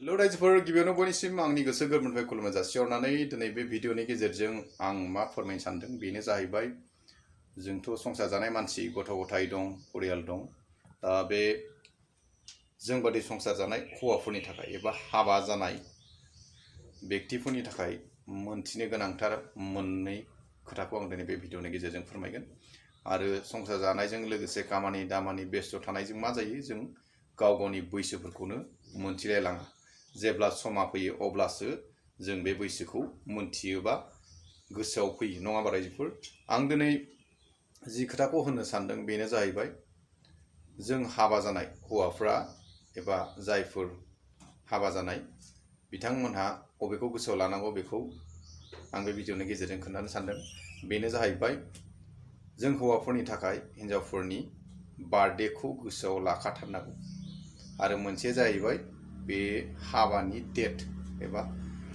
रायजोफोर गिबियावनो बयनिसिम आंनि गोसो गोरबोनिफ्राय खुलुमनाय जासिहरनानै दिनै बे भिडिअनि गेजेरजों आं मा फोरमायनो सानदों बेनो जाहैबाय जोंथ' संसार जानाय मानसि गथ' गथाय दं परियाल दं दा बे जों बादि संसार जानाय हौवाफोरनि थाखाय एबा हाबा जानाय व्यक्तिफोरनि थाखाय मोनथिनो गोनांथार मोननै खोथाखौ आं दिनै बे भिडिअनि गेजेरजों फोरमायगोन आरो संसार जानायजों लोगोसे खामानि दामानि बेस्थ' थानायजों मा जायो जों गाव गावनि बैसोफोरखौनो मोनथिलायलाङा जेब्ला समा फैयो अब्लासो जों बे बैसोखौ मोनथियोबा गोसोआव फैयो नङा होमबा रायजोफोर आं दिनै जि खोथाखौ होननो सानदों बेनो जाहैबाय जों हाबा जानाय हौवाफ्रा एबा जायफोर हाबा जानाय बिथांमोनहा बबेखौ गोसोआव लानांगौ बेखौ आं बे भिडिअनि गेजेरजों खोन्थानो सानदों बेनो जाहैबाय जों हौवाफोरनि थाखाय हिन्जावफोरनि बार्थडेखौ गोसोआव लाखाथारनांगौ आरो मोनसे जाहैबाय बे हाबानि डेट एबा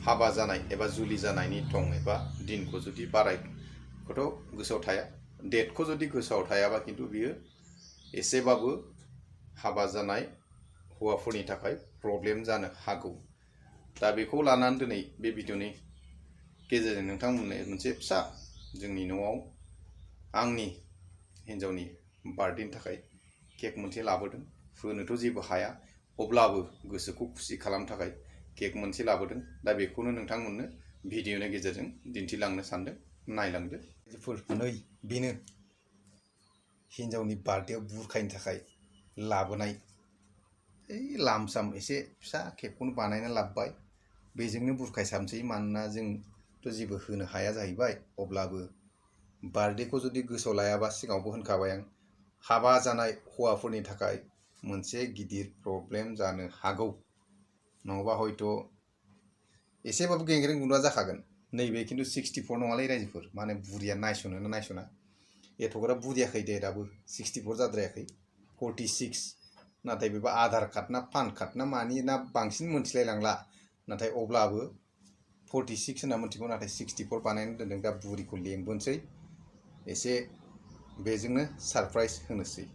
हाबा जानाय एबा जुलि जानायनि थं एबा दिनखौ जुदि बारायखौथ' गोसोआव थाया डेटखौ जुदि गोसोआव थायाबा खिन्थु बियो एसेबाबो हाबा जानाय हौवाफोरनि थाखाय प्रब्लेम जानो हागौ दा बेखौ लानानै दिनै बे भिडिअनि गेजेरजों नोंथांमोननो मोनसे फिसा जोंनि न'आव आंनि हिन्जावनि बार्थडेनि थाखाय केक मोनसे लाबोदों होनोथ' जेबो हाया अब्लाबो गोसोखौ खुसि खालामनो थाखाय केक मोनसे लाबोदों दा बेखौनो नोंथांमोननो भिडिअनि गेजेरजों दिन्थिलांनो सानदों नायलांदो नै बेनो हिन्जावनि बार्थडेआव बुरखायनो थाखाय लाबोनाय लामसाम एसे फिसा केकखौनो बानायना लाबोबाय बेजोंनो बुरखायसाबसै मानोना जोंथ' जेबो होनो हाया जाहैबाय अब्लाबो बार्थडेखौ जुदि गोसोआव लायाबा सिगाङावबो होनखाबाय आं हाबा जानाय हौवाफोरनि थाखाय मोनसे गिदिर प्रब्लेम जानो हागौ नङाबा हयथ' एसेबाबो गेंग्रें गुन्द्रा जाखागोन नैबे खिन्थु 64 नङालै रायजोफोर माने बुरिया नायस'नो नायस'ना एथ'ग्रा बुरियाखै दे दाबो 64 जाद्रायाखै 46 नाथाय बेबा आधार कार्ड ना पान कार्ड ना मानि ना बांसिन मोनथिलायलांला नाथाय अब्लाबो 46 होनना मोनथिगौ नाथाय 64 बानायनानै दोनदों दा बुरिखौ लेंबोनोसै एसे बेजोंनो सरप्राइज होनोसै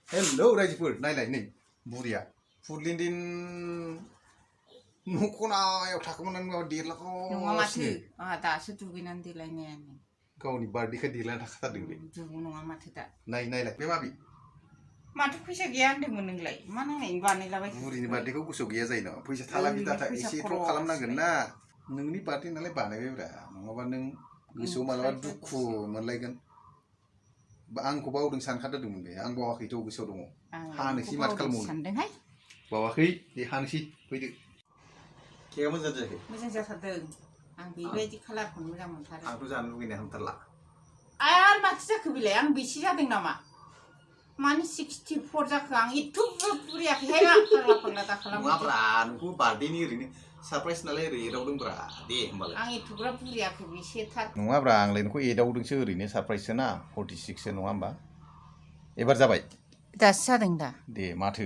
हेलौ रायजोफोर नायलाय नै बुरिया फुरलिन्दिन न'खनायाव थाखोमानानै माबा देरलागासिनो नङा माथो आंहा दासो दुगैनानै देलायनायानो गावनि बार्थडेखौ देलायना थाखाथारदों बे दुगै नङा माथो दा नायलाय बे माबि माथो फैसा गैया होनदोंमोन नोंलाय मा नांनायनि बानायलाबाय बुरिनि बार्थडेखौ गोसोआव गैया जायो नामा फैसा थाला बि दाथा एसेथ' खालामनांगोन ना नोंनि बार्थडे नालाय बानायबायब्रा नङाबा नों गोसोआव मालाबा दुखु मोनलायगोन आंखौ बावदों सानखादोंमोन बे आं बावाखैथ' गोसोआव दङ हानोसै माथो खालामबावनो सानदोंहाय बावाखै दे हानोसै फैदो केकआ मोजां जायाखै मोजां जाथारदों आं बेबायदि कालारखौनो मोजां मोनथारो आंथ' जानो लुगैनाया हामथारला आरो माथो जाखो बेलाय आं बेसे जादों नामा माने 64 जाखो आं एथ' बुरियाखैहाय फाग्ला फाग्ला दा खालामो नङाब्रा नोंखौ बार्थडेनि ओरैनो सरप्राइज नालाय ओरै एदावदोंब्रा दे होमबालाय आं एथ'ग्रा बुरियाखै बेसेथार नङाब्रा आंलाय नोंखौ एदावदोंसो ओरैनो सरप्राइजसो ना 46 नङा होमबा एबार जाबाय दासो जादों दा दे माथो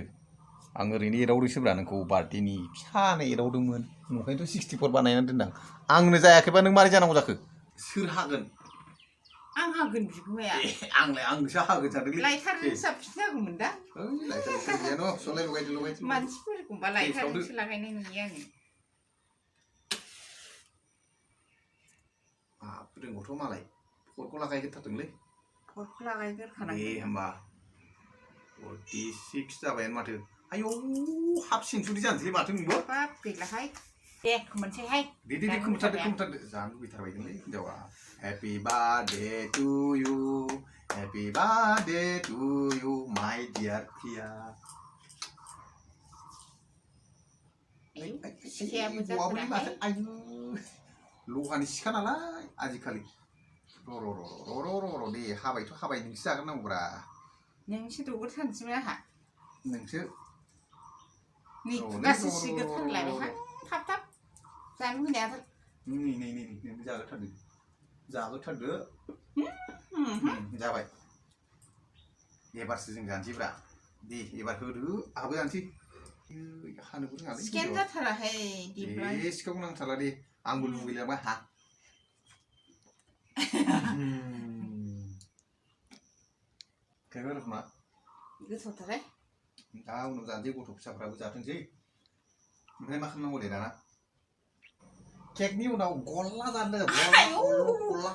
आं ओरैनो एदावदोंसोब्रा नोंखौ बार्थडेनि फिसानो एदावदोंमोन नंखायनोथ' 64 बानायनानै दोनदां आंनो जायाखैबा नों मारै जानांगौ जाखो सोर हागोन आं हागोन बिगुमाया आंसो हागोन सानदोंलै लाइटारजों साबसिन जागौमोन दा लाइटार गैया न' सलाय लगायदो मानसिफोरखौबा लाइटारजोंसो लागायनाय नुयो आङो रोंगौथ' मालाय फरखौ लागायग्रोथारदोंलै फरखौ लागायग्रोखानांगौ दे होमबा 46 जाबायानो माथो आयौ हाफ सेन्चुरि जानोसैलै माथो नोंबो बाब गैलाहाय दे खोमोनसैहाय दे खोमोनथारदो जानलुबैथारबायदोंलै हिन्जावा happy birthday to you happy birthday to you my dear Priya आयु लहानि सिखा नालाय आजिखालि र' दे हाबायथ' हाबाय नोंसो जाग्रोनांगौब्रा नोंसो दौग्रोथारनोसै आंहा नोंसो नै खुगासो सिगारथारलायबायहां थाब थाब जानो लुगैनायाथ' नै जाग्रोथारदो जाबाय एबारसो जों जानोसैब्रा दे एबार होदो आहाबो जानोसै हानोबो रोङालै सिखायानो जाथाराहाय दे सिखाखौ नांथारला दे आंबो लुगैलायबाय हा केकआ रोखोमा गोथावथारहाय दा उनाव जानोसै गथ' फिसाफ्राबो जाथोंसै ओमफ्राय मा खालामनांगौ दे दाना केकनि उनाव गल्ला जानो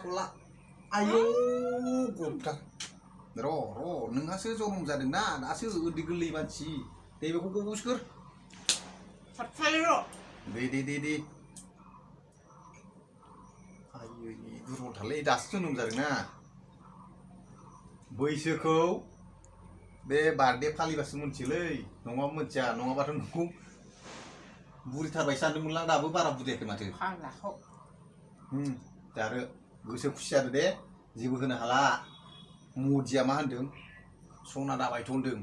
गल्ला आयौ गब्रा र' नोंहासो जनम जादोंना दासो उन्दै गोरलै मानसि दे बेखौ गब'सोर थाबथायो दे आयै दुरबलथारलै दासो जोनोम जादोंना बैसोखौ बे बार्थडे फालिबासो मोनथियोलै नङाबा मोनथिया नङाबाथ' नोंखौ बुरिथारबाय सानदोंमोनलां दाबो बारा बुरियाखै माथो फाग्लाखौ दा आरो गोसो खुसि जादो दे जेबो होनो हाला मदिया मा होनदों सना दाबायथ' होनदों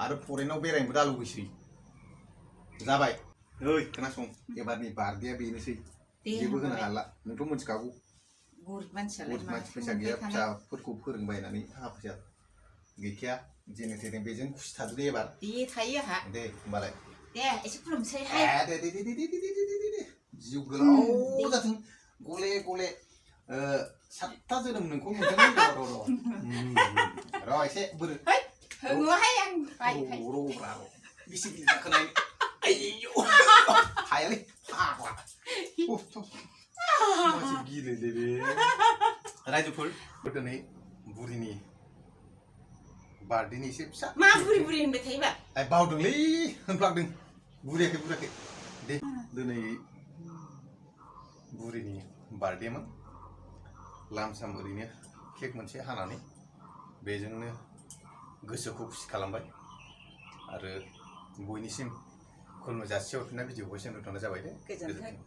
आरो फरेनाव बेरायनोबो दा लुगैसै जाबाय ओइ खोनासं एबारनि बार्थडेया बेनोसै जेबो होनो हाला नोंथ' मोनथिखागौ गरिब मानसि फैसा गैया फिसाफोरखौ फोरोंबायनानै थाखा फैसा गैखाया जेने थेने बेजों खुसि थादो दे एबार दे थायो आहा दे होमबालाय दे एसे खुलुमसै दे जिउ गोलाव जाथों गले सातथा जोनोम नोंखौ मोनदों र' एसे बोरो होङोहाय आं र' बेसे गिदिर जाखोनाय आयौ हायालै फाग्ला मासे गिलोलै बे रायजोफोर दिनै बुरिनि बार्थडेनि एसे फिसा मा बुरि होनबाय थायोबा बावदोंलै होनफ्लांदों बुरियाखै दे दिनै बुरिनि बार्थडेमोन लामसाम ओरैनो केक मोनसे हानानै बेजोंनो गोसोखौ खुसि खालामबाय आरो बयनिसिम खुलुमनाय जासिहरफिननाय भिडिअखौ एसे दोनथ'नाय जाबाय दे गोजोन्थों।